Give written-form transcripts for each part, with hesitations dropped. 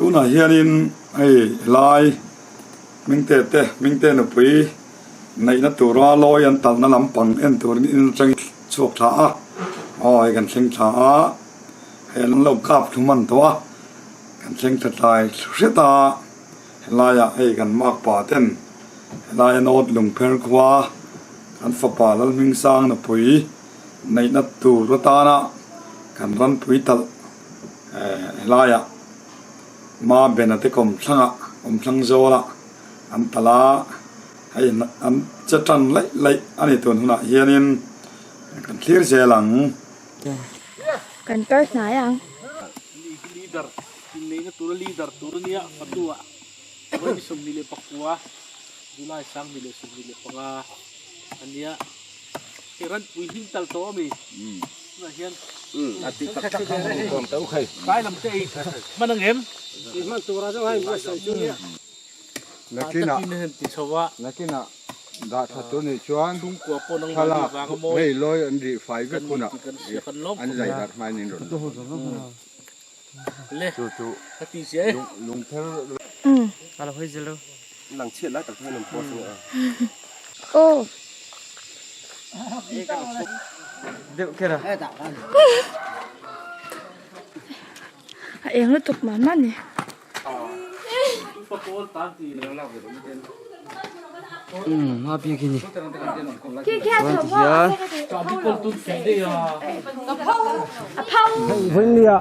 Tunah hianin hei helai Hmingte te Hmingte nupui neihna tura lawi an talhna lampang en turin in atangin chhuak thla a, aw hei kan thleng thla a, hei an lo kap thlu hman tawh a, kan thleng thla tlai hret a, helaiah hei kan makpa ten helaia North Lungpher khua kan fapa Lalhmingsang nupui neihna tur atana kan ranpui talh helaiah Ma Bena te kawmthlangah kawmthlang zawlah an talh a, hei an che tan laih laih a ni tun hunah hianin kan thlir zel ang. Kan kal hnai ang. Leader inneihna tura leader tur a nia Fatua vawi 29 July 2025 a nia. Hei ranpui hming tal tawh a mi tunah hian tlai lam te ei hman ang em? Nakinah ti chho a nakinah dah tha tur nih chuan thlalak hei lawi an rih fai vek hunah an zai darh hmain in rawn le chu chu lungpher Lang chhiat lai tak hian an post a Aw. Deuh kher a. A eng lutuk mah mah ni. Umm a bik hi ni chuan ti hian Vawinia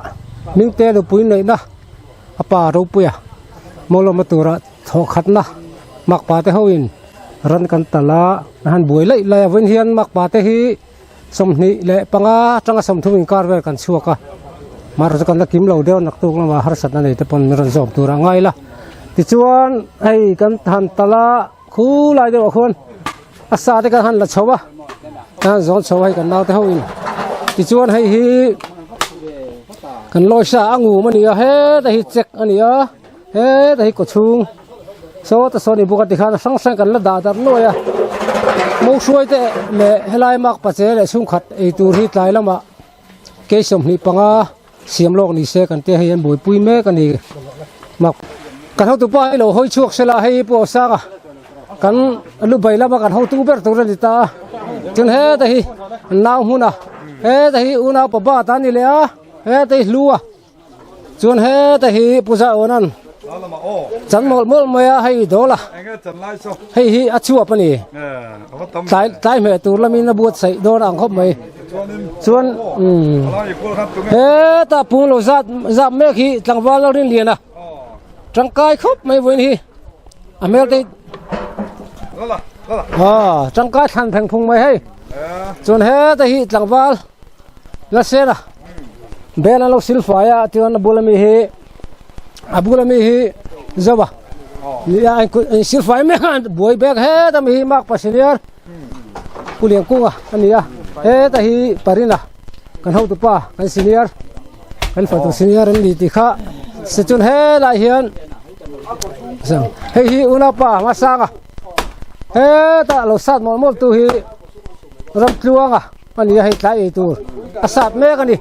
Mingte nupui neihna a pa ropuia mawlawma tura thawhkhatna makpa te hoin ran kan tal a an han buai laih laih a vawiin hian makpa te hi 25 atanga 30 inkar vel kan chhuak a mahro chu kan la kim lo deuh a naktuk lamah harsatna nei te pawn min rawn zawm tur a ngai la tichuan hei kan han tal a khulai deuh ah khuan a sa te kan han la chho a kan han zawn chho a hei kan naute ho in tichuan hei hi kan lawi sa a ngum a ni a heta hi check a ni a heta hi kawchhung saw ta saw ni bawk a tikhan a hrang hrang kan la dah darh nuai a mo hruai te leh helai mak pache leh chhungkhat ei tur hi tlai lamah kei 25 siam lawk ni se kan tia hei an buaipui mek a ni mak kan hotu pa hi lo hawi chhuak sela hei pawh a sang a kan lu bai lama kan hotu ber tur a ni ta a chuan heta hi nau hmun a heta hi unau pa ba ta ni leh a heta hi hlu a chuan heta hi puja awnan chan mawlh mawlh mai a hei dawl a hei hi a chhuap a ni tlai tlai hmeh tur lamin a buatsaih dawn ang khawp mai chuan umm hetah pung lo zat zap mek hi tlangval lo rin lian a tangkai khawp mai vawiin hi a hmel te aw tangkai thlan pheng phung mai hei chuan heta hi tlangval la sela bel an lo sil fai a chuan a bula mi hi a bula mi hi zo a in sil fai mek a buai bek heta mi hi mak pasiniar Puliang kunga a ni a heta hi Parina kan hotu pa kan senior kan fatu senior an ni tih kha se chuan helai hian hei hi unaupa hmasanga heta lo sat mawlh mawlh tu hi Ramtluanga a ni a hei tlai ei tur a sat mek a ni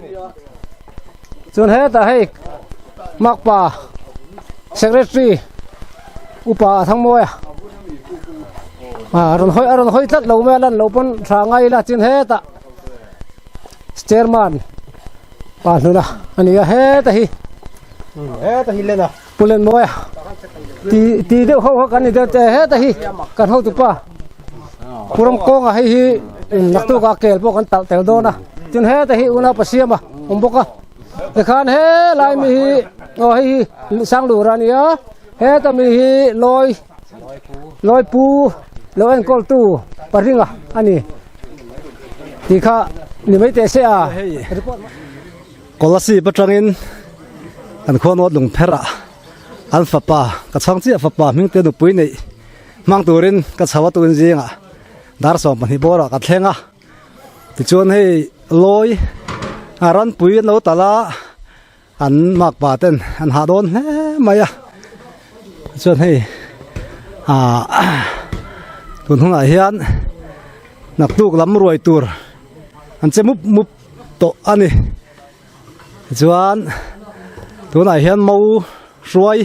chuan hetah hei makpa secretary upa a thangmawi a a rawn hawi a rawn hawi tlat lo mai a lan loh pawn tha ngai ila chuan hetah chairman pa hnuna a ni a heta hi heta hi len a pu Lenmawia ti ti deuh ho kha kan ni deuh te heta hi kan hotu pa Puram kawnga hei hi naktuk a kel pawh kan talh tel dawn a chuan heta hi unau pa siam a awm bawk a tikhan helai mi hi aw hei hi Sanglura a ni a heta mi hi lawi lawi pu lo enkawl tu paringa a ni tih kha ni mai teh se a Kolasib atangin kan khua nawt lungpherh ah an fapa ka chhang chiah fapa hming te nupui neih hmang turin ka chho a tun zingah dar 12 bawrah ka thleng a tichuan hei lawi a ranpui an lo tal a an makpa ten an hah dawn hle mai a chuan hei ah tun hunah hian naktuk lam ruai tur an che mup mup tawh a ni. Chuan tunah hian mo hruai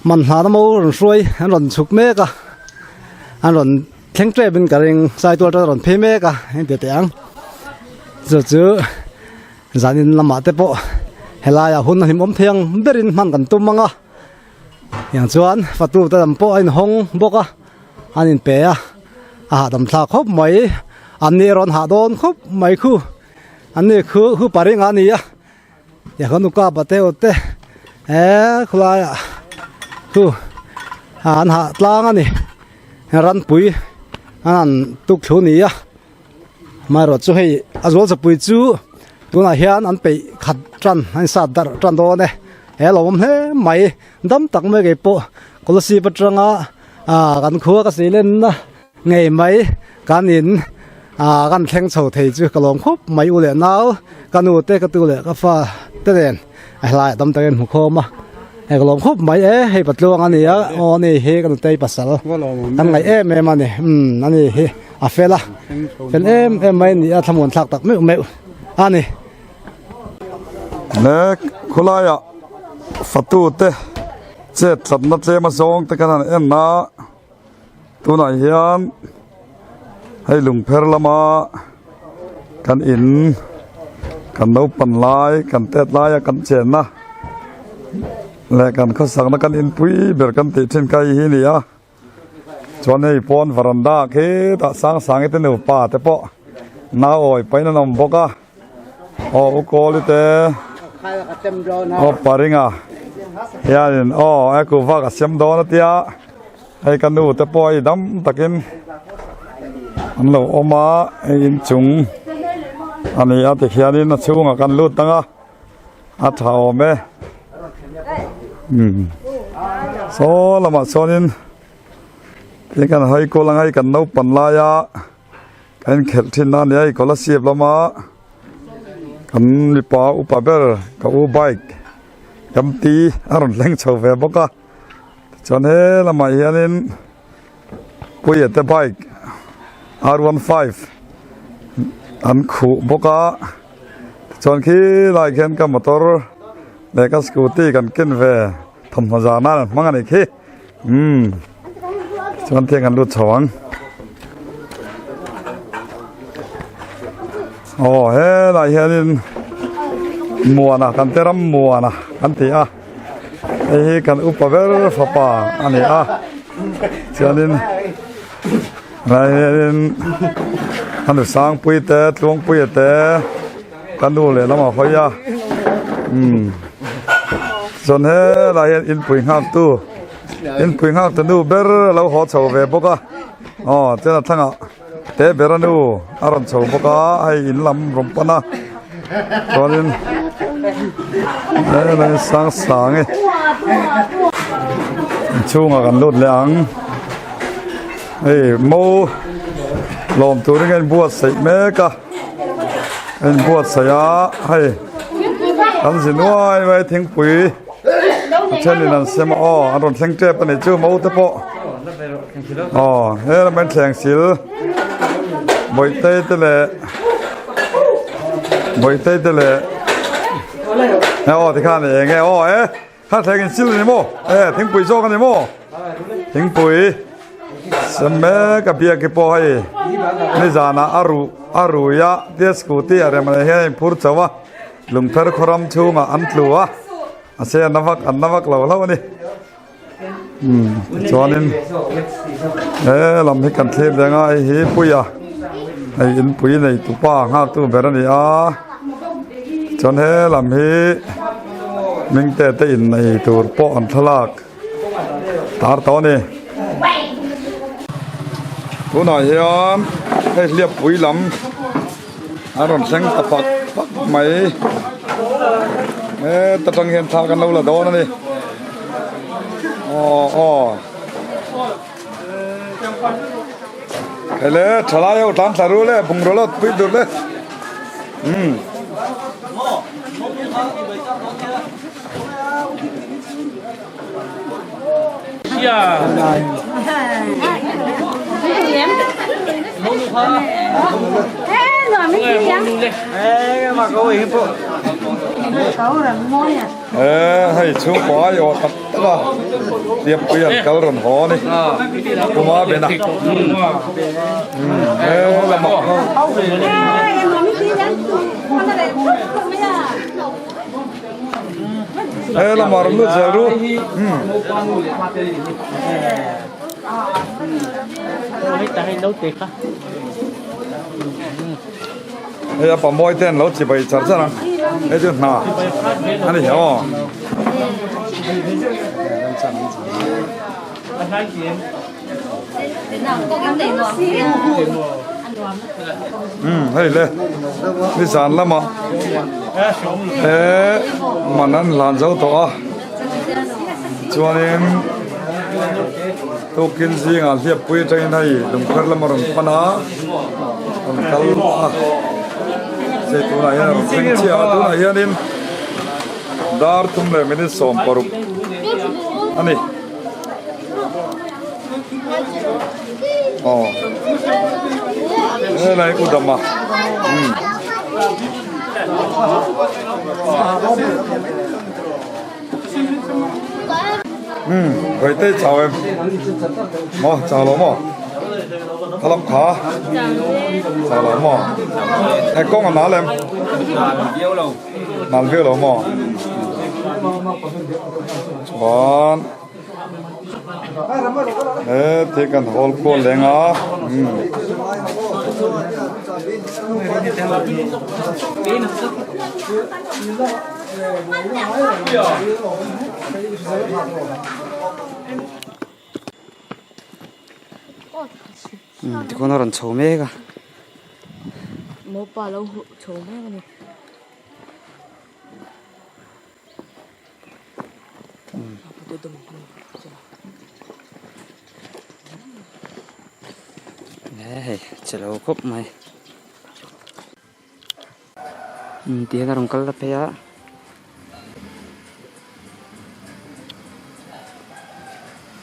man hlana mo rawn hruai an rawn chhuk mek a an rawn thleng tep in ka ring saitual atang rawn phei mek a heng teh teh ang chu chu zanin lamah te pawh helaiah hun a hlimawm thei ang berin hman kan tum ang a tiang chuan fatu te lam pawh a inhawng bawk a an inpe a a hahdam thlak khawp mai an ni rawn hah dawn khawp mai khu an ni khu khu paring a ni a. Kan uka pate aw te eee khawlaiah chu an hah tlang a ni ranpui an han tuk thlu a ni a amaherawh chu hei a zual chapui chu tunah hian an peih khat tan a insat darh tan dawn e he lo awm hle mai dam tak mai kei pawh Kolasib atanga ah kan khua ka sei lenna. Ngei mai kan in ah kan thleng chho thei chu ka lawm khawp mai u leh nau ka nu te ka tu leh ka fa te nen a helai ah tam takin hmu khawm a hei ka lawm khawp mai e hei patluang a ni a aw a ni hi ka nutei pasal kan ngaih em em a ni umm a ni hi a fel a fel em em mai a ni a thlamuan thlak tak meuh meuh a ni. Le khawlaiah fatu te chet tlatna tlem a zawng te kan han en a. Tunah hian hei lungpher lama kan in kan naupan lai kan tet laia kan chenna leh kan khawsakna kan inpui ber kan tih thin kha hei hi a ni a chuan hei pawn varanda khitah sang sangi te nupa te pawh nauawi pahin an awm bawk a. Aw u Kawli te aw Paringa hianin aw a kuhva ka siam dawn a tia hei ka nu te pawh hei dam takin an lo awm a hei inchung a ni a tikhianin a chhungah kan lut ang a a tha awm e umm saw lamah chuanin tin kan hawi kual ang a hei kan naupang laia. Kan inkhelh thin a nia i Kolasib lama kan mipa upa ber ka u bike MT a rawn thleng chho ve bawk a tichuan he lamah hianin Puia te bike R15 an khuh bawk a tichuan khilai khian ka motor leh ka scooty kan ken ve thawmhnaw zar nan an hmang a nih khi. Umm chuan tiang kan lut chho ang aw helai hianin muana kan te ram muana kan ti a hei hi kan upa ber fapa a ni a chuanin helai hianin a nu sangpui te tluangpuia te ka nu leh lamah hawi a umm chuan helai hian inpui nghak tu inpui nghak tu nu ber a lo haw chho ve bawk a aw chuan a thlangah te ber a nu a rawn chho bawk a hei in lam rawn pan a chuanin helai sang sang e inchhungah kan lut leh ang hei mo lawm turin a inbuatsaih mek a. A inbuatsaih a hei an zi nuai mai thingpui a thenin an sem a aw an rawn thleng tep a nih chu mo te pawh aw he lamah hian thleng sil bawihtei te leh bawihtei te leh aw tikhan eng e aw e kha thleng in sil a ni maw e thingpui zawk a ni maw thingpui sem mek a biak hi pawh hei nizanah a ruh a rui a tia scooty ah rem ah hian a inphur chauh a lungpher khawram chhungah an tlu a a se an na vak an na vak lo hlauh a ni umm tichuanin he lam hi kan thlir leh ang a hei hi puia hei inpui nei tupa nghak tu ber a ni a chuan he lam hi Mingte te innei tur pawh an thlalak tar tawh a ni. Tunah hian hei hliappui lam an rawn thleng ta pak pak mai heta tang hian thla kan lo la dawn a ni aw aw hei le thalai ho tlan thla ru le bungraw lawt pui dur le umm. Eh hei chhungkaw ai awh tak tak a hliappui an kal rawn haw a ni kuma bena eh lamah eh lamah rawn lut zel ru Hei a pamawi te an lo chibai char char a, hei chu hna a ni aw. Um hei le nizan lamah he man an hlan zo tawh a chuanin tukin zingah hliappui atangin hei lungkher lam a rawn pan a. Rawn kal a hei tunah hian a rawn thleng chiah a tunah hianin dar thum leh minute 16 a ni aw helai u dama um um Vaite chau em maw chau lo maw Thalam kha chau lo maw hei kawng a nal em nal viau lo maw chuan he thil kan hawl kual leng a um. Tikhawn a rawn chho mek a. Mopa lo chho mek a ni. Hei che lo khawp mai. Ti hian a rawn kal ta phei a.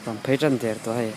Rawn phei tan der tawh a hei.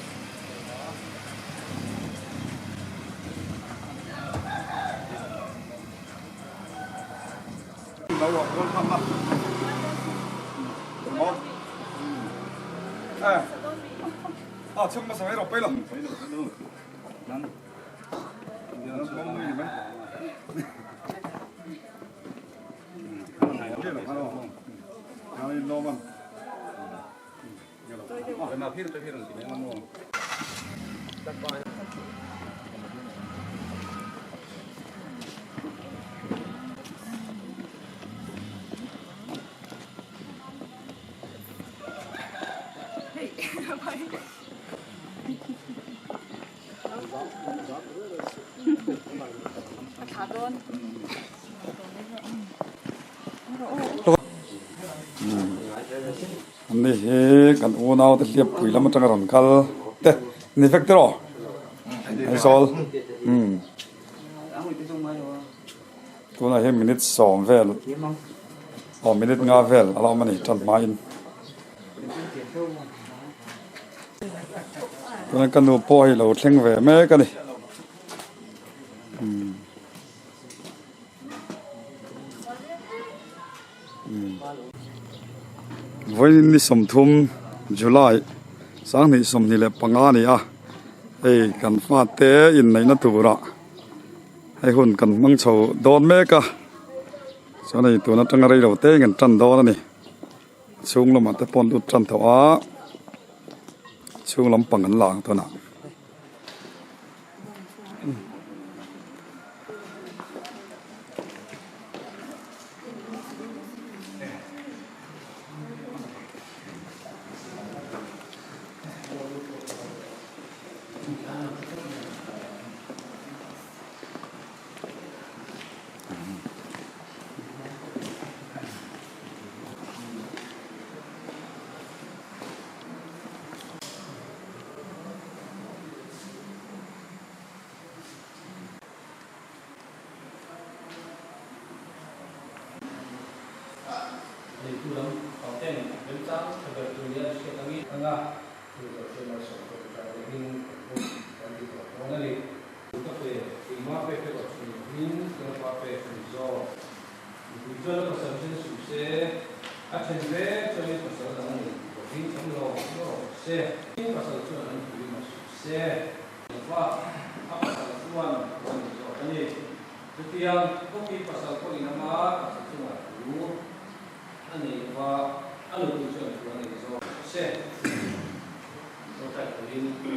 Ani hi kan unau te hliappui lam atanga rawn kal te ni vek tiraw Aizawl umm tunah hian minute 10 vel aw minute 5 vel a la awm a ni tan hmain. Chuan ka nu pawh hi lo thleng ve mek a ni umm vawiin ni 30 July 2025 a ni a hei kan fate inneihna turah hei hun kan hmang chho dawn mek a chuan hei tun atanga reilo te in kan tan dawn a ni. Chhung lamah te pawh an lut tan tawh a chhung lampang an la ang tunah. Nupui chuan a pasal then suh se, a then vek chuanin pasal dang a nei duh lovin awm lo rawh se. Pasal chuan a nupui ma suh se. Lova a pasal chuan a nei zawk a ni. Chutiang khawpui pasal pawhin ama taksa chungah thu a nei lova, a nupui chuan thu a nei zawk se. Tawngtai turin ka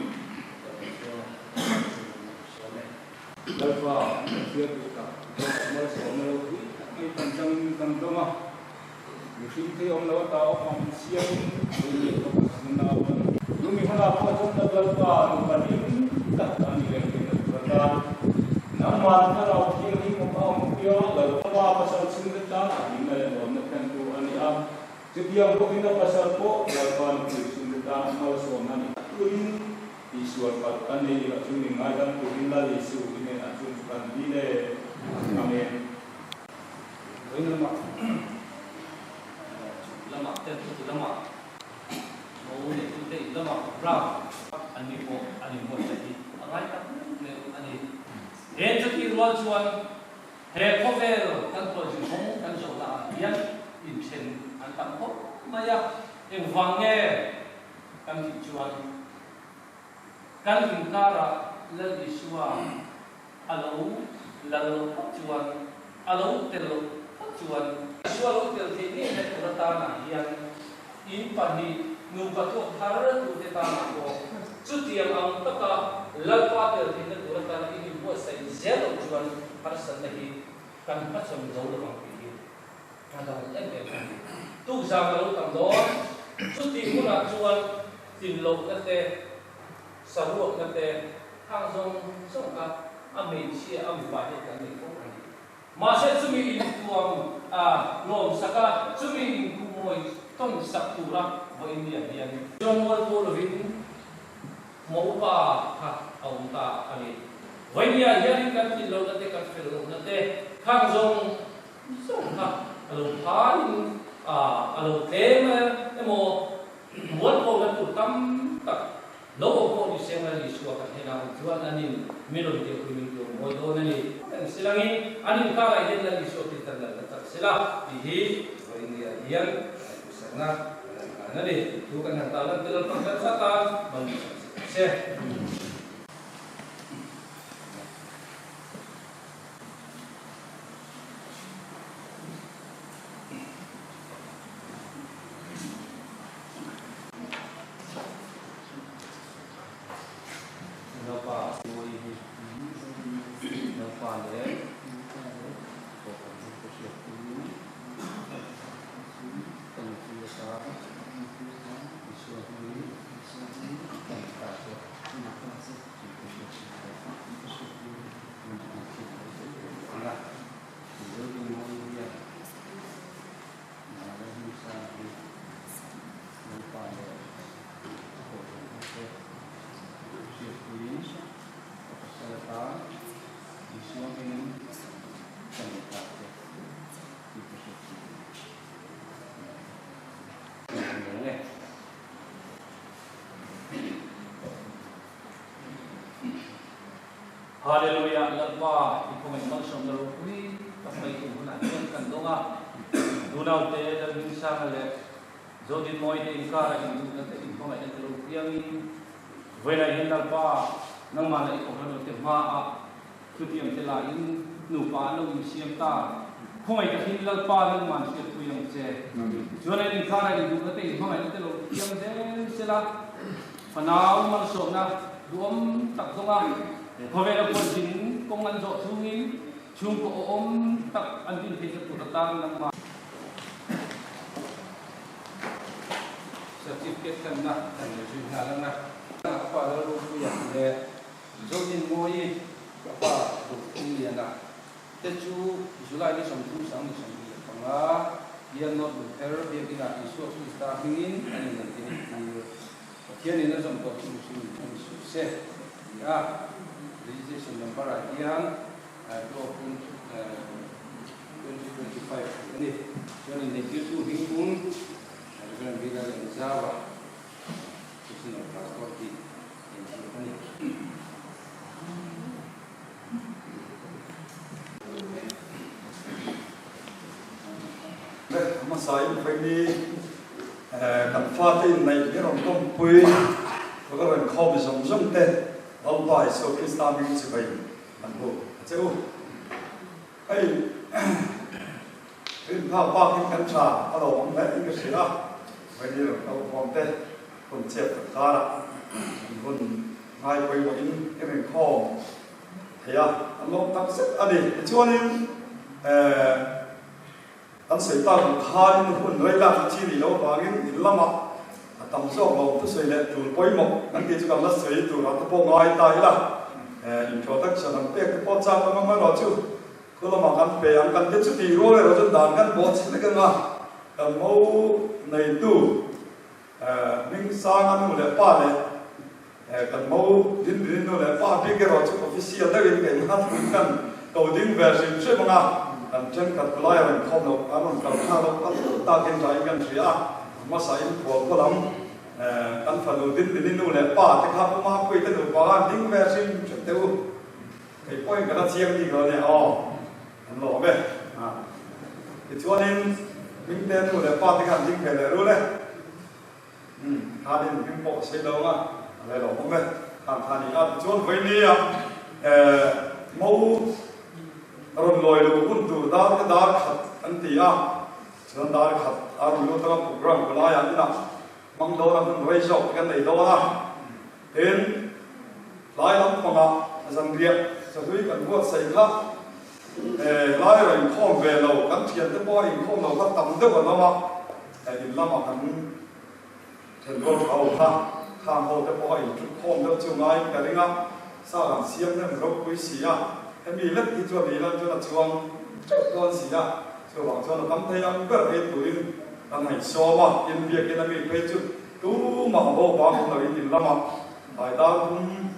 Pathian sawm e. Lalpa, kan hriat duh tak zawk malsawmna ropui tak mai kan changin kan dawng a, mihring thei awm lo ata awm ang siamin ei leh bawk a sin a. Lumi hunah pawh chuan kan Lalpa nupa hlim tak an ni reng theihna tur atan nangmah thlarau thianghlim awm a awm pia Lalpa pasal chhungte tan a hlimna leh nuamna thlentu a ni a, chutiang bawkin a pasal pawh Lalpa nupui chhungte tan malsawmna ni tak turin Tihsual palh kan nei ila chu min ngaidam turin Lal Isu i hnenah chuan chu kan dil e. Amen. Vawiin lamah chhuk lamah te chu lamah mo neitute in lamah program an ni pawh an inbuatsaih hi a ngai tak meuh a ni. He chutih rual chuan he khawvel kan khualzin hawng kan zawhna ah hian inthen an tam khawp mai a, engvang nge Kan tih chuan kan inkarah Lal Isua a lo lal loh phawt chuan, a lo tel loh phawt chuan, Isua lo tel theih ngei na tur atanah hian in pahnih nupa tuak thar tute tanah pawh chutiang ang taka Lalpa tel theihna tur atana in inbuatsaih zel loh chuan harsatna hi kan hmachhawn zo lo ang tih hi A dang em em a ni. Tukzang a lo tam dawn. Chutih hunah chuan tlinlohna te, saruakna te, khang zawng zawng kha a hmeichhia a mipa hian kan nei fo a ni. Mahse chumi intuam a lawmsak a, chumi inkhuhmawi tawnsak tura vawiin niah hian. Chuan mual pawh lovin mo upa kha a awm ta a ni. Vawiin niah hianin kan tlinlohna te, kan fel lohna te, khang zawng Zawng kha a lo phaiin a lo tlem emaw mual pawhna tur tam tak lo awm pawh ni se Lal Isua kan hena awm chuan an in mi rawn tirh hi min tur mawi dawn a ni. Kan silangin an inkarah hian Lal Isua Krista lalna chak sela tih hi vawiin ah hian kan hrisakna kan han a ni. Thu kan han tarlan te Lalpan kan atan malsawm se. Lalpa Mawi hi Lalpa leh Kohhran hi ka hriat puiin ka nupui atan Isua hmingin ka ni ta che tih ka hriat pui. Hallelujah Lalpa i khawngaih malsawmna ropui tak mai tun hunah hian kan dawng a, Nunaute Lalhmingsanga leh Zodinmawite inkara induhna te inkhawngaihna te lo piangin vawilah hian Lalpa nangmah leh i kohhranute hmaah thutiang te lahin nupa an lo insiam ta. Khawngaih takin Lalpa nangmah an hriatpui ang che. Chuan an inkara induhna te inkhawngaihna te lo piang zel sela. Fanau malsawmna duhawm tak zawnga khawvela khualzin kawng an zawh chhungin chhungkaw awhawm tak an din theihna tur atan nangmah Certificate hlanna kan nei zui nghal ang a. A pa Lalropuia leh Zodinmawii a pa Duhthumliana te chu July ni 30 ni 25 hian North Lungpher Biakinah Isua Krista hmingin an inentir. Pathianin a zawm tawh chu mihring in en suh se ti a, registration number ah hian 2 2025 tih a ni. Chuan inneihtirtu hming pum Reverend Vila Lianzava Traditional Pastor tih a inziak a ni. hmasain Faini kan fate inneih hi rawn tawmpui ka rawn khawm zawng zawng te Lalpa Isua Krista hming chibai kan bu a che u. Hei rinphak bakin kan tha a lo awm hle in ka hria a, Faini rawn kal khawm te hun chep tak karah an hun ngai pawimawhin i rinkhawm thei a, an lawm tak zet a ni. Tichuanin eh kan sawi tak ang khanin hun rei lak hi chi nih loh avangin in lamah a tam zawk lo thusawi leh tul pawimawh kan tih chu kan la sawi turah te pawh ngai ta ila. Eh introduction an pek te pawh chak ang ang erawh chu khu lamah kan pe ang kan ti chuti rual erawh chuan dan kan bawh chhe vek ang a, kan mo neitu Hming sang a nu leh pa leh kan mo din din nu leh pa bik erawh chu official deuhin keimah thluin kan ko ding ve hrim hrim ang a, kan thenkhat khawlai a rawn khawm loh, an rawn kal thlak loh a takin ṭhain kan hria a, a hmasain khual khaw lam kan fanu din dini nu leh pa te kha Pu Mapuii te nupa khan ding ve hrim hrim teh u, kei pawhin ka la chiang bik lo ania aw, an lawm e. Tichuanin Hmingte nu leh pa te khan ding ve leh rul e. Umm khanin hming pawh ka sawi lo ang a, a le lo awm e. Khan kha ni a, tichuan vawinia eh mo rawn lawi lo hun tur dar te dar khat an ti a, chuan dar khat a rawn lut anga program ka laiah inah hmang dawn a hun rei zawk te kan nei dawn a. Tin, tlai lampangah zanriah chahlui kan buatsaih kha Lai rawn inkhawm ve lo, kan thiante pawh a inkhawm lo kha tam deuh an awm a, in lamah kan thenrual tha ho kha khang ho te pawh a inṭhutkhawm deuh chu ngaiin ka ring a, sa kan siam hnem ropui si a, hemi lek hi chuan ei lan chuan a chuang ṭeuh dawn si a, chuvang chuan a tam thei ang ber ei turin kan han sawm a, tin biakin a mi phei chu tumah ho bang awm loin in lamah tlai dar thum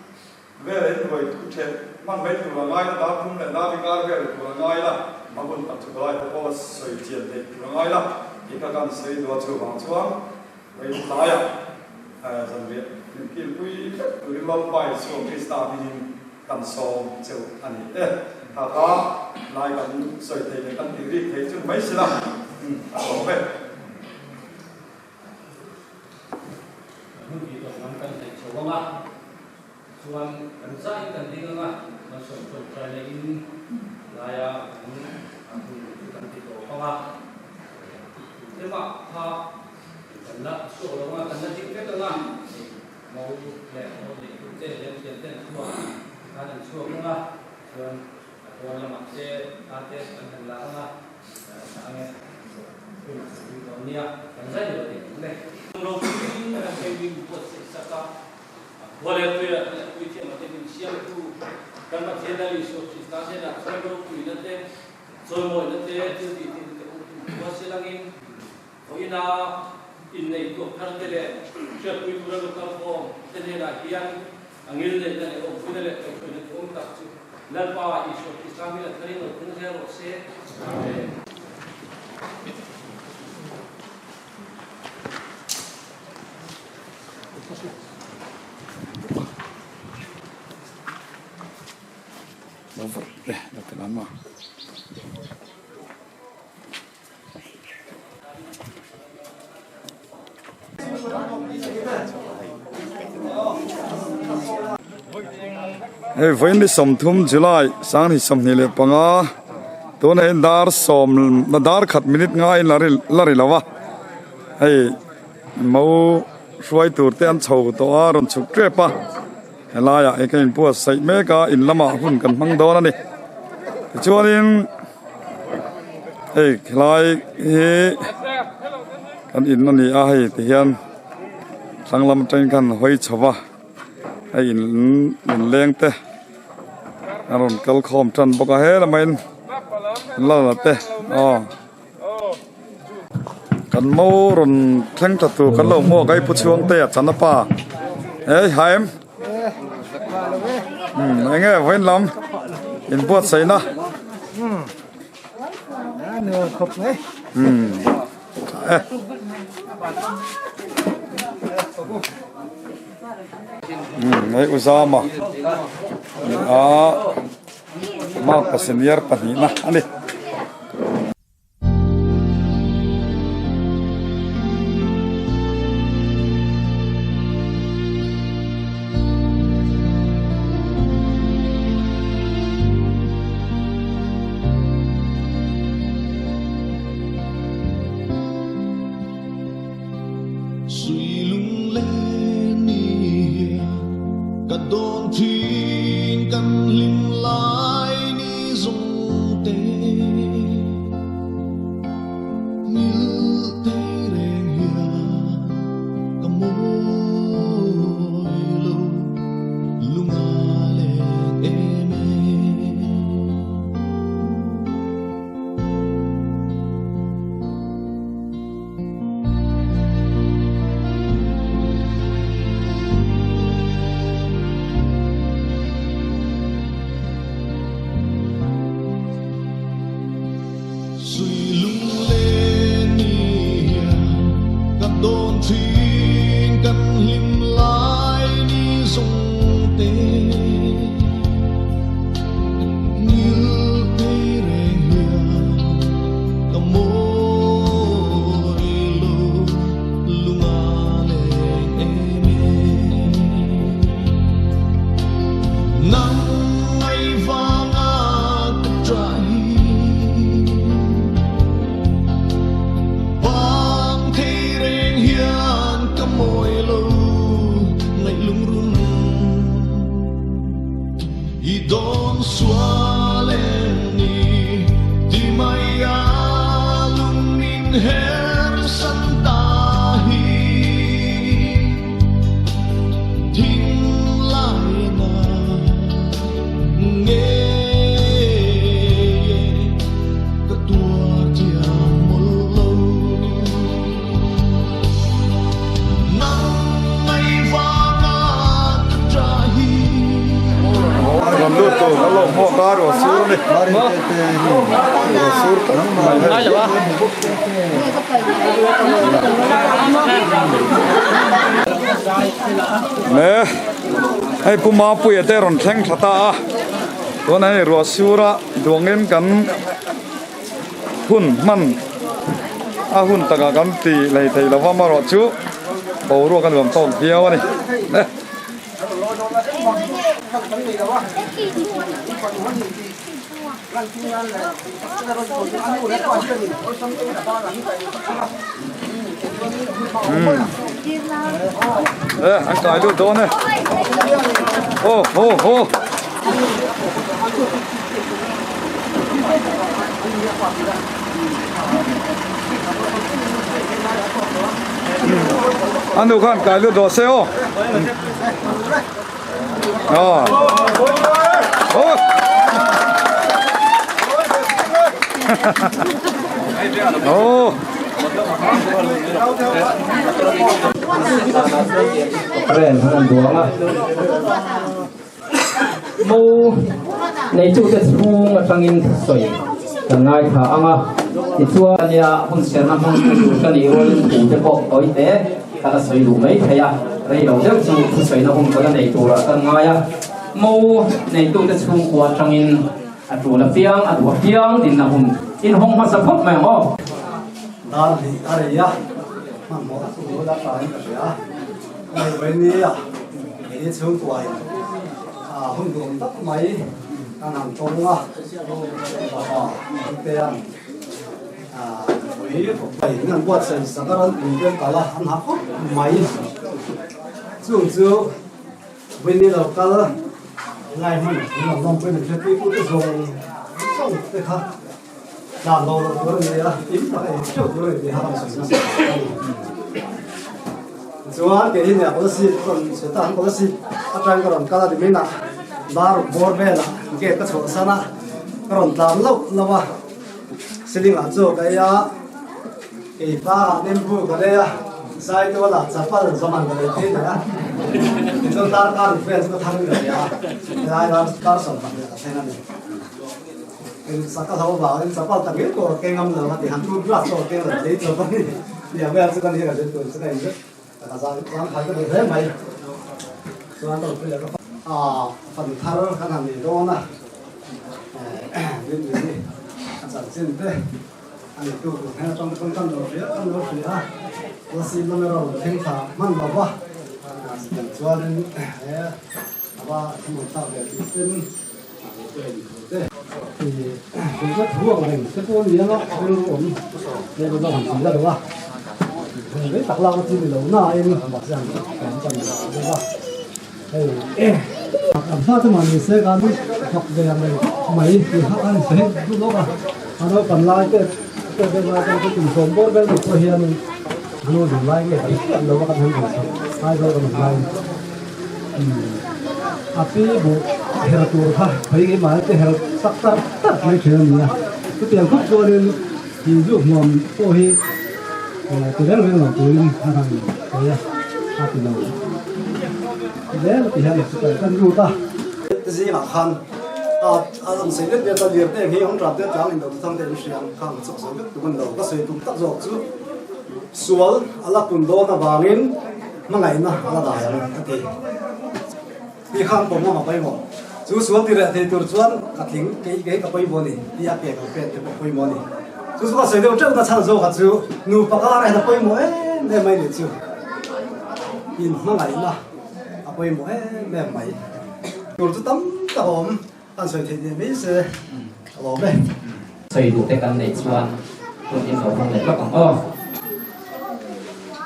Vel in ruai thu ṭhen hman mai tur a ngai la, dar thum leh dar ringar vel tur a ngai la, a hun tak chu palai te pawh sawi chian theih tur a ngai la, tih kha kan sawi duh a, chuvang chuan vawiin tlaiah zanriah min kilpui vek turin Lalpa Isua Krista hmingin kan sawm cheu a ni e. Kha kha lai kan sawi thei leh kan tih rik thei chu ni mai sila, a lawm e. Hun tih tawp lam kan hnaih chho ang a, chuan kan zaiin kan ding ang a, malsawm tawngtai leh in laia kan hun chu kan ti tawp ang a, tumah kha kan la chhuak lo ang a, kan la ding vek ang a, mo leh mo neih te lem tian te an chhuak khan an chhuak ang a, chuan a pawn lamah te a te an han la ang a. Lalpa Isua Krista hming a tharin lo thleng zel rawh se. Amen. Over eh la te lama. Hei vawiin ni 30 July 2025 tunah hian dar sawm na dar khat minute ngaiin la ri la ri lo a hei mo hruai tur te an chho tawh a rawn chhuk tep a helaiah hei ka inbuatsaih mek a in lamah hun kan hmang dawn a ni tichuanin. Hei helai hi kan in a ni a hei ti hian thlang lam atangin khan hawi chho va hei in in leng te a rawn kal khawm tan bawk a he lamah in lal la te aw kan mo rawn thleng tha tur kan lo hmuak a hei pu chhuang te a chan a pa hei haim. Eng nge vawiin lam in buatsaihna hei u Zama a mark senior pahnihna a ni. Ne hei pu Mapuia te rawn thleng thla ta a tuna hei ruah sura duangin kan hun hman a hun takah kan ti lei thei lova amaherawh chu boruak a nuam tawk viau a ni. E an kai lut dawn e aw ho ho an nu khan kai lut rawh se aw Ờ. Ồ. Ren han duang a. Mo nei chu te chhung atangin sawi kan ngai tha anga tichuan ania hun serna hmang tur ka nih rualin thu te pawh tawi te Ka la sawi duh mai thei a, rei lo deuh chu thusawiina hun ka la nei turah ka ngai a, mo neitute chhungkua atangin a tul apiang, a duh apiang dinna hun inhawng hmasa phawt mai ang aw. Dar lih a rei a, hmanhmawh a chu la tain ka hria a, hei vawinia kei chhungkuain hun duhawm tak mai kan han tawng a, fapa Hmingtea'n Ui an buatsaih sak a ran pui te an kal a an ha khawp mai chung chu Winnie lo kal ngai hman an lo lawmpui an hriatpui tu te zawng zawng te kha tlan lo lo tur a ni a kim tak a ei theuh tur a ni tih kha kan sawi nasa a ni. Chuan kei hi nia policy ka rawn sawi ta ang policy atang ka rawn kal a ni mai nah dar bawr velah gate ka chhuah san a ka rawn tlan loh loh a. Siling ah chaw ka ei a, keipa ah nimbu ka lei a, Saitual ah chapal zaman ka lei phei leh a, tichuan darkar uk vel chu ka thang leh a, helai dar dar 12 ka thleng a ni. Eng sak a hlo vangin chapal tak ngei pawh ka keng ngam lo a ti han toothbrush pawh ka keng lo lei chawp a ni. Tiang vel chu ka ni ka zir tur chu ka inzir ka zang zangkhai ka duh hle mai. Chuan ka rawn leh ka fanu thar kan han nei dawn a. Rinrini a chanchin te a ni tu tur hmel atang te pawn kan lo hria kan lo hria a Lasi lam erawh rawn thleng thla hman lo va chutiang chuanin he a va thlamuan thlak ve tih ten a lo te in thu te i thu ang reng te pawh a ni ang a rilru awm he ka zawng han sawi la lo a. Rei tak lak na chi ni lo na in mahse an kan kan deuh a hei an hma te mahni se kan thawk ve ang reng khawp mai tih kha an sawi duh lawk a a naupan lai te te deuh lai te chu kum sawm bawr vel mai pawh hianin nu duh lai nge kan hriat lo a kan han duh chhoh Aizawl kan awm laiin a pi buh her tur kha khawi keimah te her tak tak tak mai thin a ni a chutiang khawp chuanin Tih zuk hmuam pawh hi ti reng reng lo turin a rawn sawi a, a ti lo zel ti hian kan lut a. Te zingah khan a an sawi let let a, lirte hi hawng tap te tlang in do thang te an hria ang kha ang chawk sawi vek tum a ni lo. Ka sawi tum tak zawk chu sual a la pun dawn avangin hmangaihna a la dai ang a ti. Ti khan pawm ngam a pawimawh. Chu sual ti reh thei tur chuan ka tling kei kei ka pawimawh a ni ti a ke ka pen te pawh pawimawh a ni. Chu chu ka sawi deuh teuh na chhan zawk a chu nupa kar hian a pawimawh em em mai ni chu in hmangaihna a pawimawh em em mai. Tur chu tam tak a awm an sawi theih nih mai se a lawm e. Sawi duh te kan neih chuan hun in lo hmang leh lawk ang aw.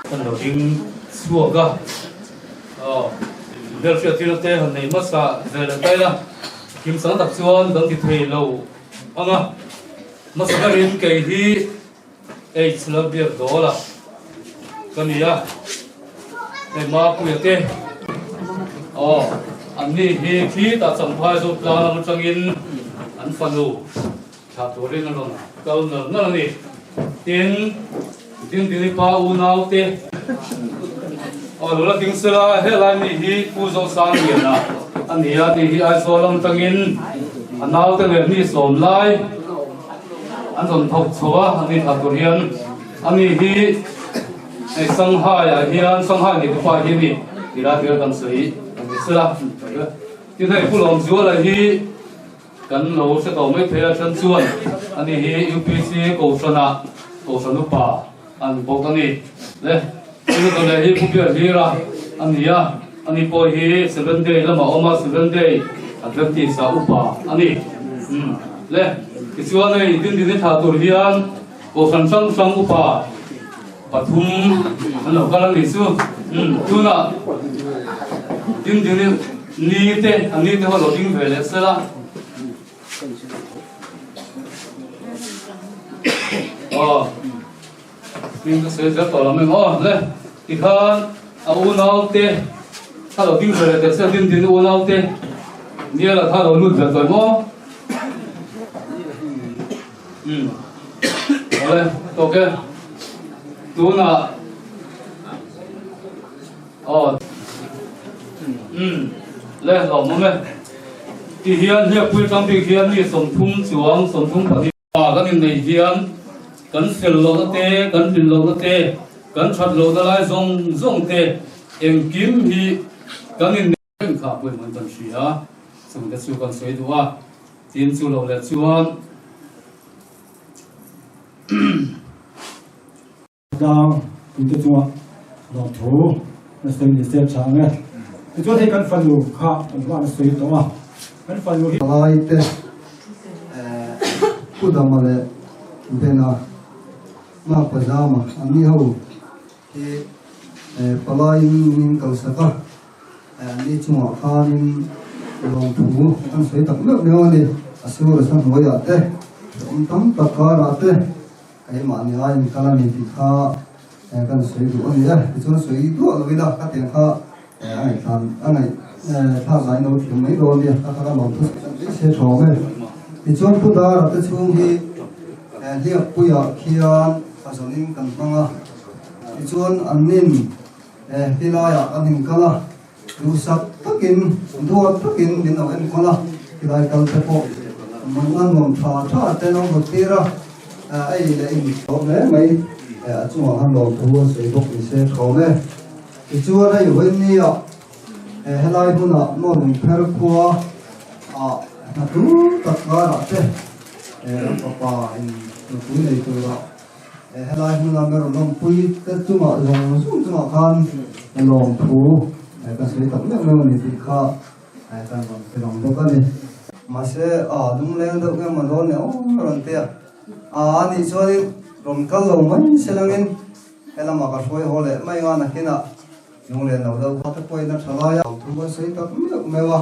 Kan lo ding chhuak a. Aw, hmelhriat thil te han nei hmasa ve leh ta ila, kim sang tak chuan kan ti thei lo ang a. Hmasa berin kei hi H la biak dawl a ka ni a, hei Mapuia te aw an ni hi khitah Champhai zawk tlang lam atangin an fanu thlah turin an rawn kal nal nal a ni. Tin, Dingdini pa unau te aw lo la ding sela, helai mi hi Pu Zosang Liana a ni a, ni hi Aizawl lam atangin a naute leh mi sawm lai an rawn thawk chho a, a ni thla tur hian a ni hi hei Shanghai ah hian Shanghai ni te pa hi a ni ti lai vel kan sawi a ni sela. Tin hei Pu Lawmzuala hi Kan lo hre tawh mai thei a, then chuan ani hi UPC Kohhranah Kohhran upa a ni bawk a ni. Le, chu dawleh hi Pu Bialhlira a ni a, ani pawh hi Seventh Day lamah a awm a, Seventh Day Adventist ah upa a ni. Umm, le, tichuan hei Dindini thlah tur hian Kohhran hrang hrang upa pathum an lo kal a nih chu. Umm, tunah Dindini ni te, a ni te ho lo ding ve leh sel a. Aw, ding ka sawi zel tawh lo mai maw le. Tikhan a unau te kha lo ding ve leh teh sel Dindini unau te Niala kha lo lut ve tawh maw. Umm awle tawk e tunah aw umm le hlawm awm e ti hian hliakpui tang bik hian mi 30 chuang 32 pa kan inneih hian kan fel lohna te kan tlin lohna te kan that lohna lai zawng zawng te engkim hi kan inneih Reng kha pawimawh kan hria, chungte chu kan sawi duh a, tin chu lo leh chuan. Tlang tute chungah lawmthu na sawi ni se tha ang e. Tichuan hei kan fanu kha kan hma na sawi tawh a, kan fanu hi. Palai te Pu Dama leh Bena Mark Pazama an ni ho hi palaiin min kalsak a. Ni chungah khanin lawmthu kan sawi tak meuh meuh a ni. A sur a sa hnuaiah te, hrehawm tam tak karah te keimahni aiin kal a ni tih kha kan sawi duh a ni e. Tichuan sawi duah lo ila ka tiang kha a ngaihthlan a ngaihthlak lai no thiam mai dawn nia, ka kha ka lawmthu sawi se thawm e. Tichuan Pu Dara te chhung hi hliakpuiah khian a zawnin kan hmang a, tichuan an nin He tilaiah kan inkal a, duhsak takin, duat takin min lo enkawl a, tilai kal te pawh man a nuam tha tha te lo hmu tir a, ei leh in tawh hle mai, a chungah khan lawmthu a sawi bawk ni se thawm e. Tichuan hei Vawinia helai hmunah Nawlung Pher khua ah hna tur tak karah te an fapa in nupui nei turah Helai hmuna ber lawmpui te chungah zawng zawng chungah khan lawmthu ka sawi tak meuh meuh a ni tih kha kan rawn ti lang bawk a ni. Mahse a lungleng deuh nge maw dawn ni aw rawn ti a, a nih chuanin rawn kal lo mai se langin Helama ka hruai haw leh mai nga nakinah lunglen lo deuh kha te pawhin a tha lai a. Thu kan sawi tak meuh meuh a,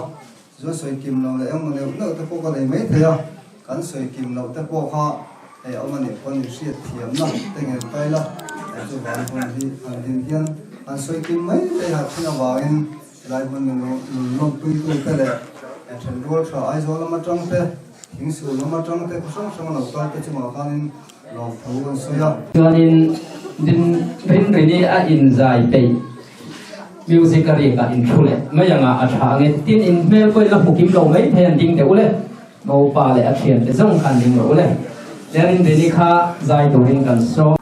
chuan sawi kim lo leh engmaw neuh neuh te pawh ka nei mai thei a, kan sawi kim loh te pawh kha hei a awm a nih pawn in hriat thiamna te ngen kai la, hei chu van hun hi han din hian han sawi kim mai mai har thin avangin helai hmun min lawmpui tu te leh thenrual tha Aizawl lam atang te, Thingsul lam atang te khaw hrang hrang lo kal te chungah khanin lawmthu an sawi a. Chuanin din rinrini a inzai peih music a rik ah inthu leh mai anga a tha ange tin in hmel pawhin la hmu kim lo mai thei an ding deuh ule mopa leh a thian te zawng kha an ding rawh ule tia rinrini kha zai turin kan sawm.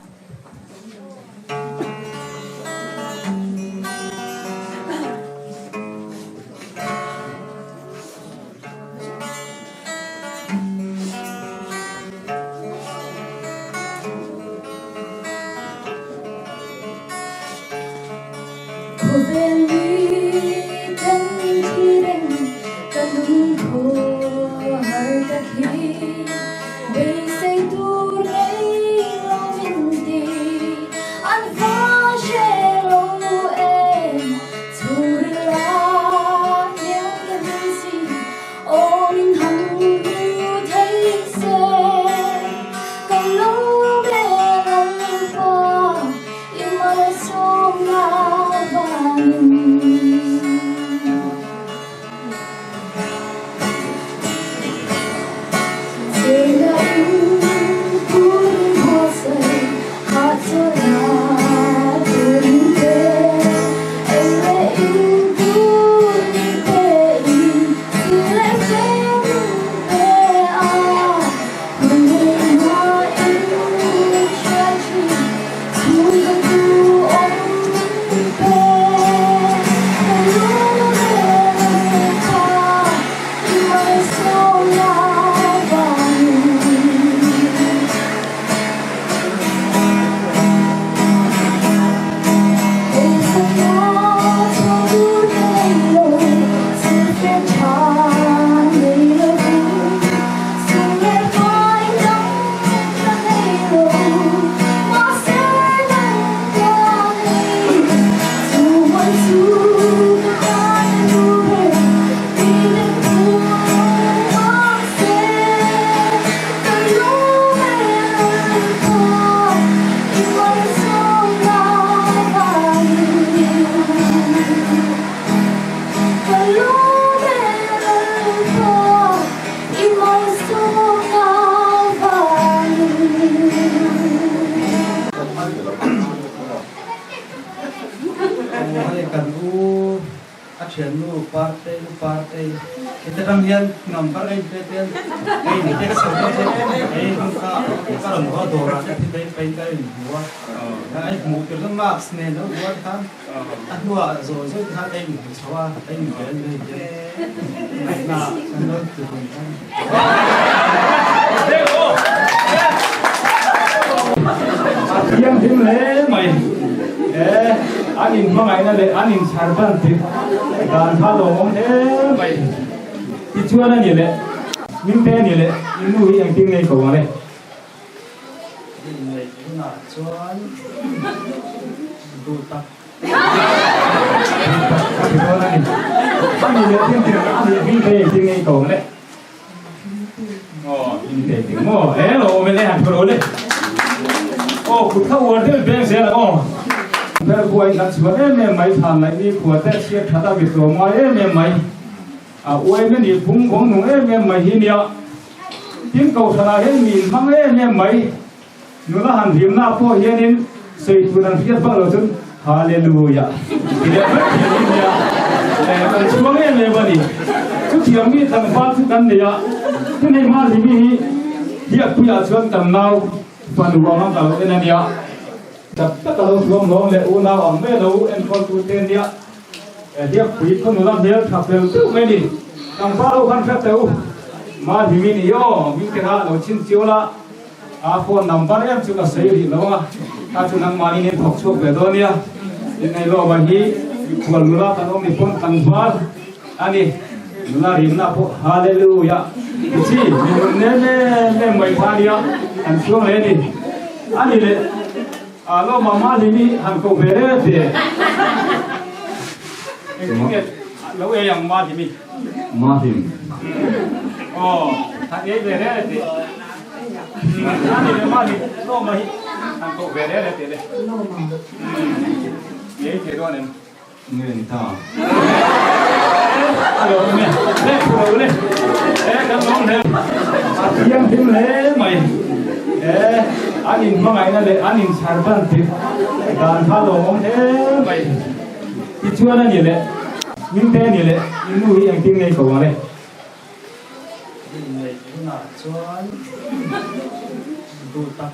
Thianghlim hle mai e, an inhmangaihna leh an inchhar ban tir dan kha lawmawm hle mai. Tichuan a ni leh, Minte a ni leh, i nu hi engtin nge i ko ang le? Inneih hunah chuan duh tak Ani leh thil tir a nih hming te engtin nge i ko ang le? Aw, hming te engtin maw? E lo awm e le han thaw lo le. Aw, kut kha uar deuh beng zel ang aw. Ber buai kan chhuan em em mai, thlan laih ni khua te chhiat that a mi tlawm ngai em em mai. A uai na nih phung vawng nung em em mai hi nia. Tin Kohhranah hian mi inhmang em em mai. Nula han hlimna pawh hianin sawi tur an hriat vak lo chuan Hallelujah ti leh mai thei hi nia. Eh, kan chhuang em em a ni. Chutiang mi tlangval chu kan nei a, tin hei Mahlimi hi Hiakpuiah chuan kan nau fanu anga ka lo en a nia. Tak tak a lo thuam hlawm leh unau ang mai a lo enkawltu te nia. Hiakpui khaw nula hmel tha fel deuh mai a ni. Tlangval ho khan hriat teh u. Mahlimi ni aw, hming te kha lo chhin chiau la. A phone number em chu ka sawi rih lo a, kha chu nangmahni nen thawk chhuak ve dawn nia. Inneilawma hi mikhual nula kan awm ni pawn tlangval a ni. Nula rimna pawh Hallelujah ti chi mi nun nem em em mai kha nia, kan chhuang leh a ni. A ni leh. Alo mama limi han ko ve re te. Engtinge lo ei ang ma limi. Ma hlim. Oh, han ei ve re te. Ani le ma lim lo ma hi han ko ve re te le. Ei the dawn em. Nge ni ta. Alo me le phu le. E kan lawm hle. A thianghlim hle mai. E an in hmangaihna leh an in chhar ban tir dan kha lawmawm hle mai. Tichuan a ni leh Hmingte a ni leh i nu hi engtin ngei ko ang le. Inneih hunah chuan duh tak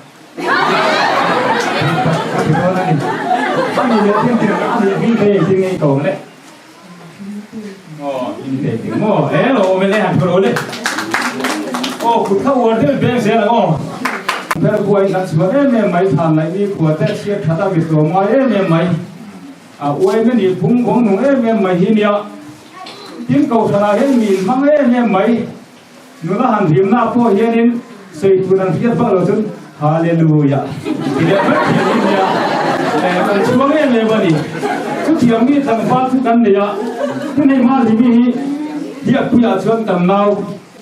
Nula han hlimna pawh hianin sawi tur an hriat vak lo chuan Hallelujah ti leh mai thin hi nia. Eh, kan chhuang em em a ni. Chutiang mi tlangval chu kan nei a, tunei hma hlimi hi Biakpuiah chuan kan nau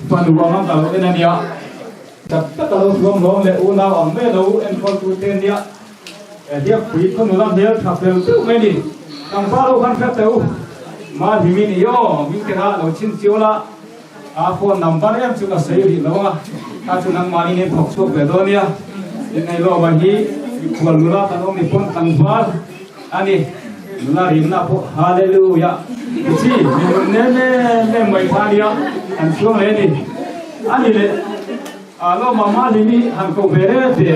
fanu anga ka lo en a nia. Tak tak a lo thuam hlawm leh unau ang mai a lo enkawl te nia. Eh, Biakpui khaw nula hmel tha fel deuh mai a ni. Tlangval ho khan hriat teh u, Hma hlimi ni aw, hming te kha lo chhin chiu la. A phone number em chu ka sawi rih lo a, kha chu nangmahni nen thawk chhuak ve dawn nia. Inneih hi mikhual nula kan awm ni pawn tlangval a ni. Nula rimna pawh Hallelujah ti chi mi nun nem em em mai kha a nia, kan chhuang hle a ni. A ni leh a lawma Mahlimi han ko ve re ve.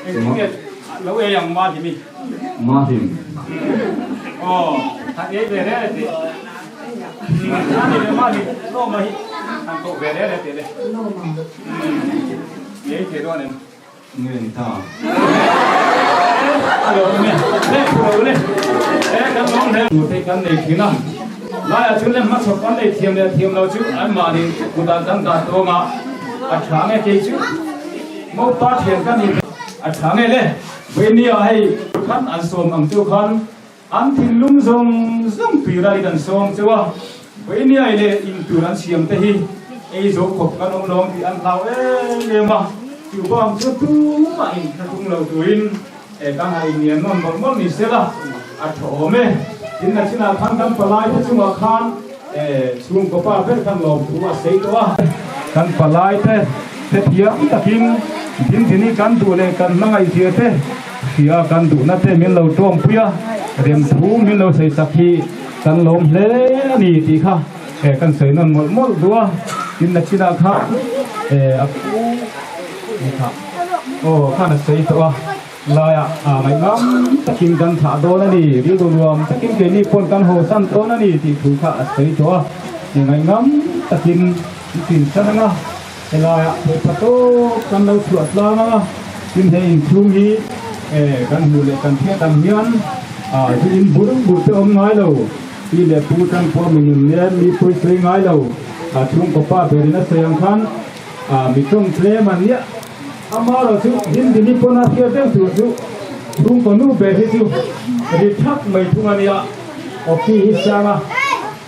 Engtin nge lo ei ang Mahlimi? Mahlim. Aw, han ei ve re ve. Nge ni ta. An thinlung zawng zawng tui ral in an sawm cheu a, Vainiai leh in tur an siam te hi ei zo khawp kan awm lo ang tih an hlau em em a, chu bang chu tumah in thlahrung lo turin e ka ngaih nian nawn mawlh mawlh ni sela a tha awm e. Tin nachinah khan kan palai te chungah khan e chhungkaw pa ber khan lawmthu a sei tawh a. Kan palai te te thiam takin dindini kan duh leh kan hmangaih zia te Hria kan duhna te min lo tawngpui a, remthu min lo sawi sak hi kan lawm hle a ni tih kha kan sawi nawn mawlh mawlh duh a, tin nachinah kha a pu ni kha aw khan a sawi tawh a, laiah ngaihngam takin kan thlah dawn a ni, rilru nuam takin keini pawn kan hawsan dawn a ni tih thu kha a sawi tawh a, ngaihngam takin tin san anga. Helaiah theihpa tawp kan lo chhuah tlang a, tin hei inchhung hi kan hmuh leh kan hriat ang hian zu in bur bur te awm ngai lo, pi leh pu tan pawh mi nun nen mi pawi sawi ngai lo, chhungkaw pa berin a sawi ang khan mi tawng tlem an nia. Amaherawh chu Hindini pawn a hriat reng tur chu chhungkaw nu ber hi chu ri thak mai thung a nia, Awki hi sang a,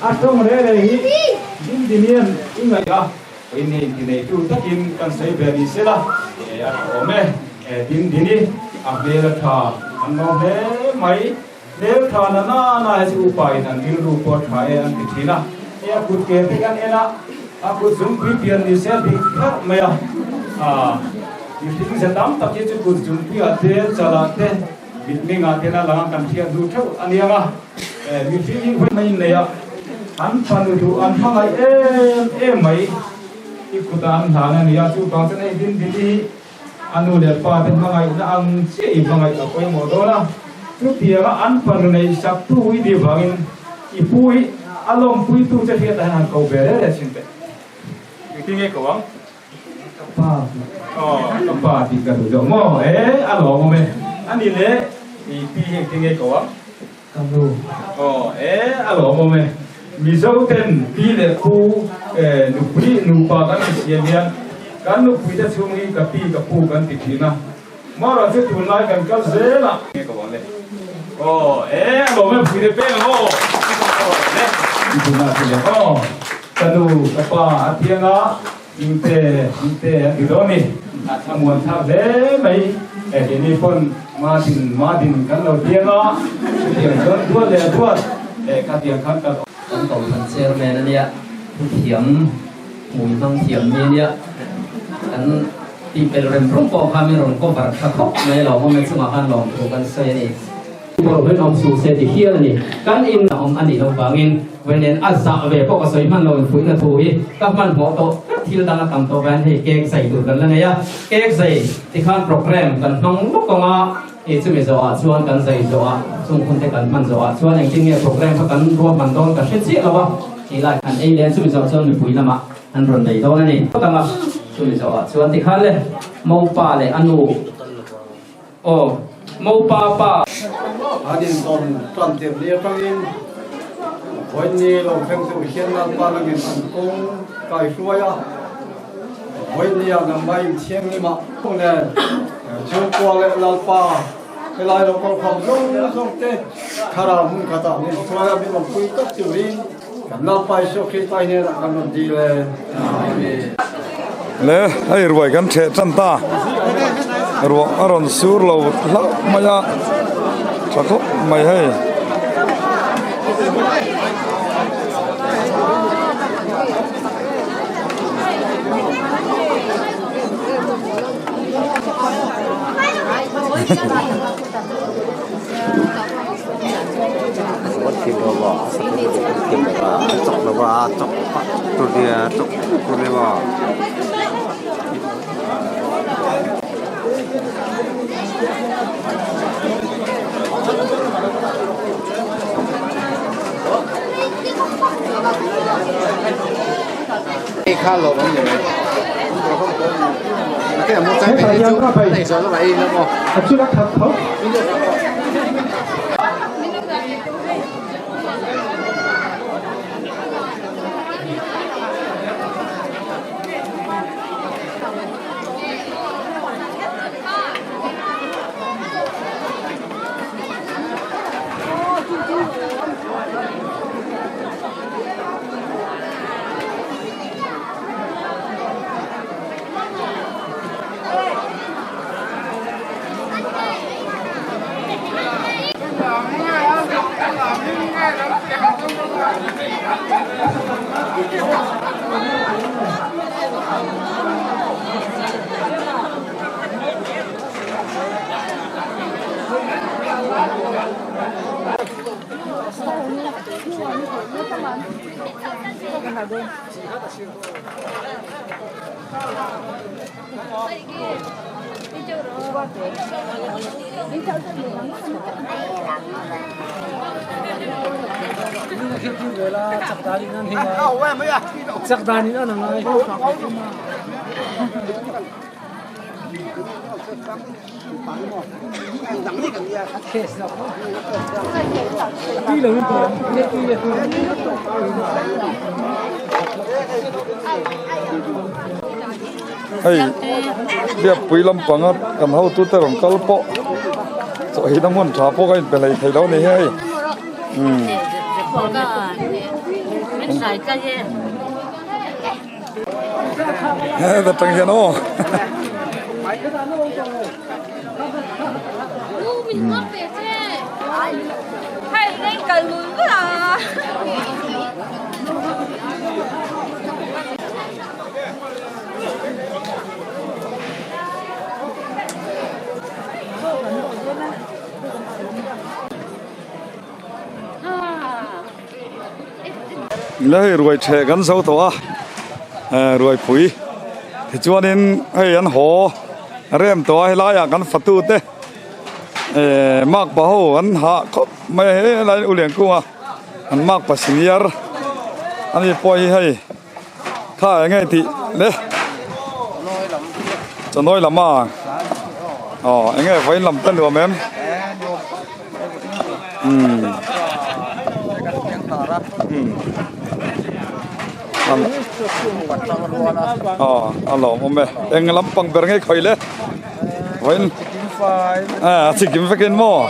a tawng reh reh hi Hindinian i ngaih a. Ini tineitu takin kan sawi ve ni sela, a tha awm e. Din dini a hmel a tha an lawm hle mai. Hmel tha na na na hi chu upa in an rilru pawh a tha e an ti thin a. Hei a kut ke te kan en a, a kut zungpui pian ni se a dik kharh mai a. Mihring ze tam tak hi chu kut zungpui ah te, chal ah te, mitming ah te na lang a kan hriat duh theuh a niang a. Mihring hi vawi mai nei a, an fanu duh an hmangaih em em mai i kutah an hlan a ni a, chuvang chuan hei Dindini hi a nu leh pa te hmangaihna ang chiah i hmangaih a pawimawh dawn a, chutianga an fanu neih sak tu i nih vangin i pu hi a lawmpuitu che hriatah hian han ko ve reng reng thin teh. Engtin nge ko ang? Ka pa tih. Aw, ka pa tih ka duh deuh maw? E, a lawmawm e. A ni le, i pi hi engtin nge ko ang? Ka nu. Aw, e, a lawmawm e. Mizo ten pi leh pu, e, nupui, nupa kan insiam hian kan nupui te chhung hi ka pi, ka pu kan ti thin a. Mara chu tunlai kan kal zel a. Nge ka bawng le. Aw e a lawm em pui te peng ang aw. Le. I tunah chu le aw. Ka nu ka pa a thiang a Hmingte Hmingte a ti dawn ni. A muan thlak hle mai. E keini pawn Madin Madin kan lo thiang a. Chutiang chuan duat leh a duat. E khatiang khan kan. Kan kohhran chairman a nia, thuthiam hmui hmang thiam mi a nia. Kan tih pel rem rum pawh kha min rawn cover tha khawp mai a lawmawm e chungah khan lawmthu kan sawi a ni. Bawlhhlawh awm suh se ti hial a ni. Kan in a awm a nih loh vangin vawiin a zah ve pawh ka sawi hman lo infuihna thu hi ka hmanhmawh tawh tlat thil dang a tam tawh vangin hei cake zai tur kan la nei a, cake zai tikhan programme kan hmang lawk ang a, i chumi zawhah chuan kan zai zawhah chung hun te kan hman zawhah chuan engtin nge programme kha kan ruahman dawn ka hre chiah lo a, tih lai khan ei leh chumi zawh chuan mipui lamah an rawn nei dawn a ni. Phawt ang a, chumi zawhah chuan tikhan le Mopa leh a nu. Aw, Mopa pa. An intawn tan tir ni atangin vawiin lo thleng tur hian Lalpa langin an kawng kai hruai a, vawiin nia nangmah in thianghlimah nen chhungkua leh Lalpa helai lo kal khawm zawng zawng te thlarau hmun khatah min hruai a, min awmpui tak turin kan Lalpa Isua Krista hnenah kan rawn dil e. Amen. Le, hei ruai kan theh tan ta. Ruah a rawn sur lo hlauh mai a, tha khawp mai hei. Hei biakpui lampanga kan hotute rawn kal pawh chawhina hmun tha pawh ka inpe hlei thei lo a ni hi hei umm. Heta tang hian aw. Ila hei ruai theh kan zo tawh a ruai pui tichuanin hei an haw rem tawh a helaiah kan fatu te makpa ho an hah khawp mai a helai u Liankunga an makpa senior ani pawh hi hei. Kha eng nge tih le chawnawi lam a aw eng nge vawiin lam te nuam em umm umm aw a lawmawm e eng lampang ber nge khawi le vawiin. fai. A chikim vekin maw?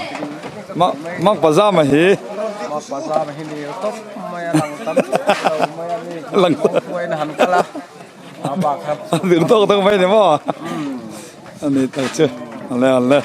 Mak pazama hi. Mak pazama hi lir tawp mai a lang tam lo mai a mi. Lang Kawngpuaiin a han kal a. A bak kha. A lir tawk tawk mai ni maw? A ni tak chu. Ale ale.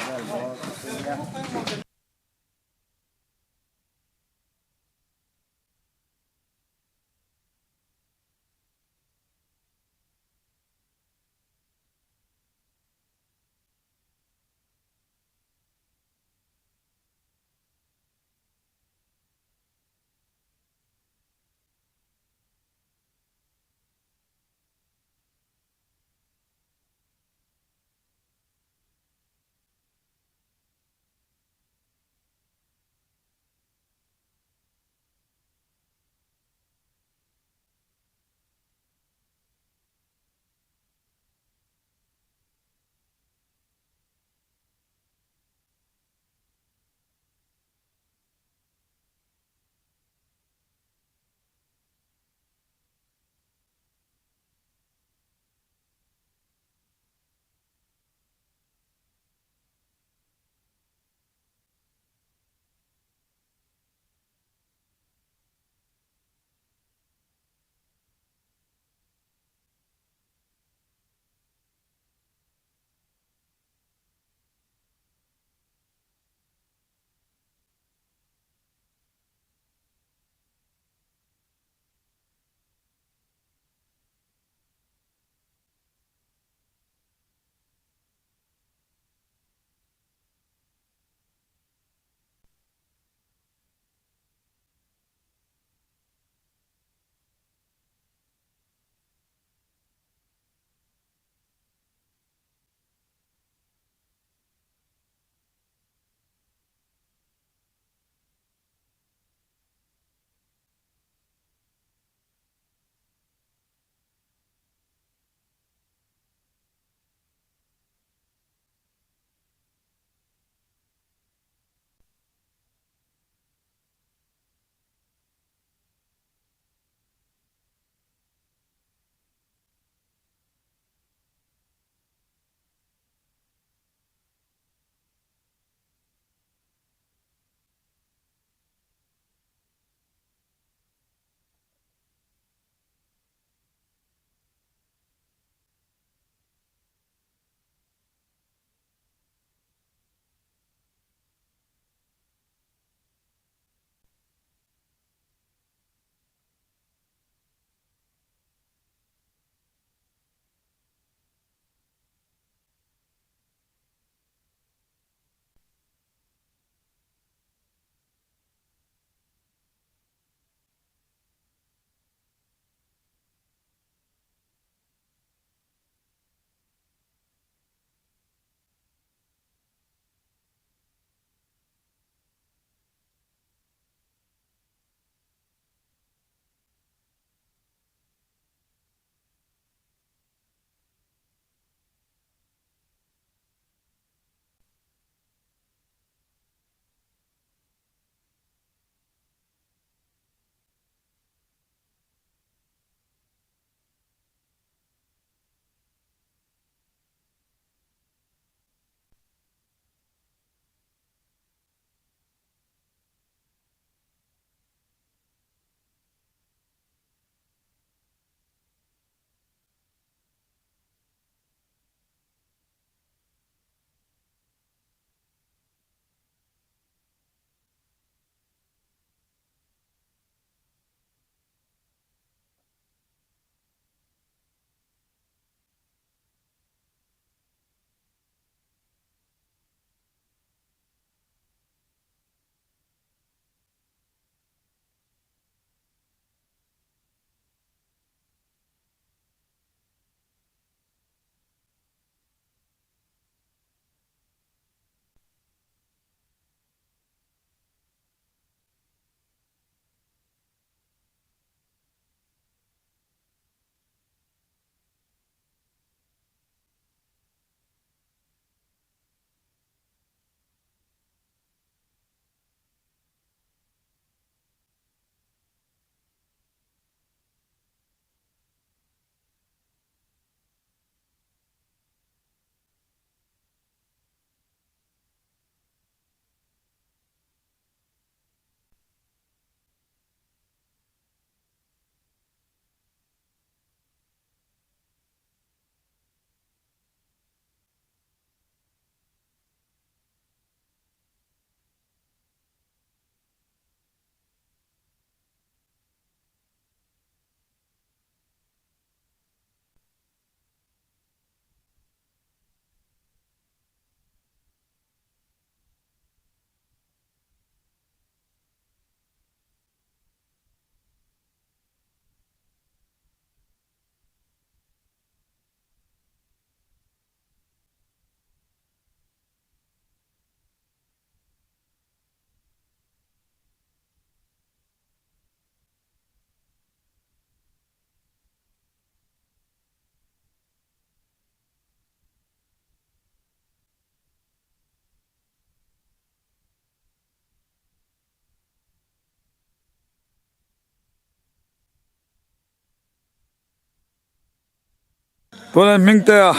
Tunah Hmingtea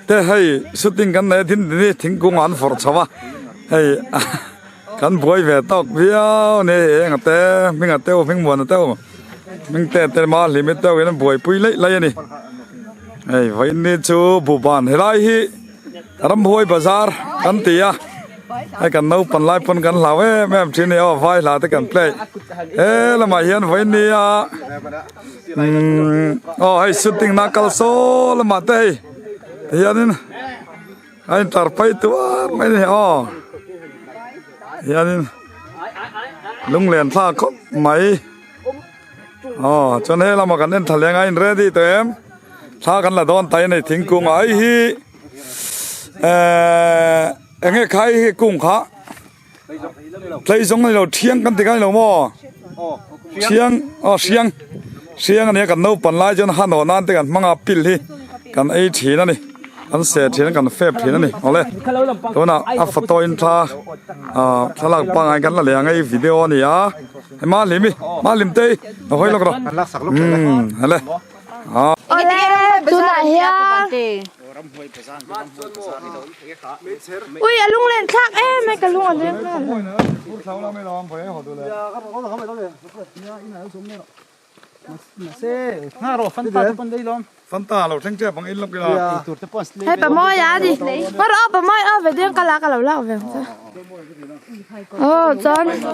te hei shooting kan nei a tin ni thingkung ah an fawrh chho a hei kan buai ve tawk viau a ni hei eng a te hming a teuh hming muan a teuh Hmingtea te mah hlimi teuh in an buaipui laih laih a ni hei vawiin ni chu buhban helai hi ramhuai bazar kan ti a hei kan naupan lai pawn kan hlau em em thin a ni aw vai hla te kan play he lamah hian vawiin ni a. Umm aw hei shooting na kal saw lamah te hei tihianin a intar phei tuar mai a ni aw hianin lunglen thlak khawp mai aw chuan he lamah kan en thla leng a in ready tawh em thla kan la dawn ta in hei thingkung ah hei hi ehh eng nge kha hei hi kung kha. Tlei zawng a ni lo thiang kan ti kha a ni lo maw thiang aw hriang hriang a nia kan naupan lai chuan han awh nan te kan hmang a pil hi kan ei thin a ni kan seh thin a kan fep thin a ni awle tunah a photo in thla ah thlalak pangngai kan la leh ang a hei video a ni a hei Mahlimi Mahlim te hi a hawi lawk rawh umm hele. Awle tunah hian ui a lunglen thlak em ai ka lung a leng nghal. Hei pamawi a ni hmar aw pamawi aw ve deng ka la ka lo lak ve ang che aw chuan.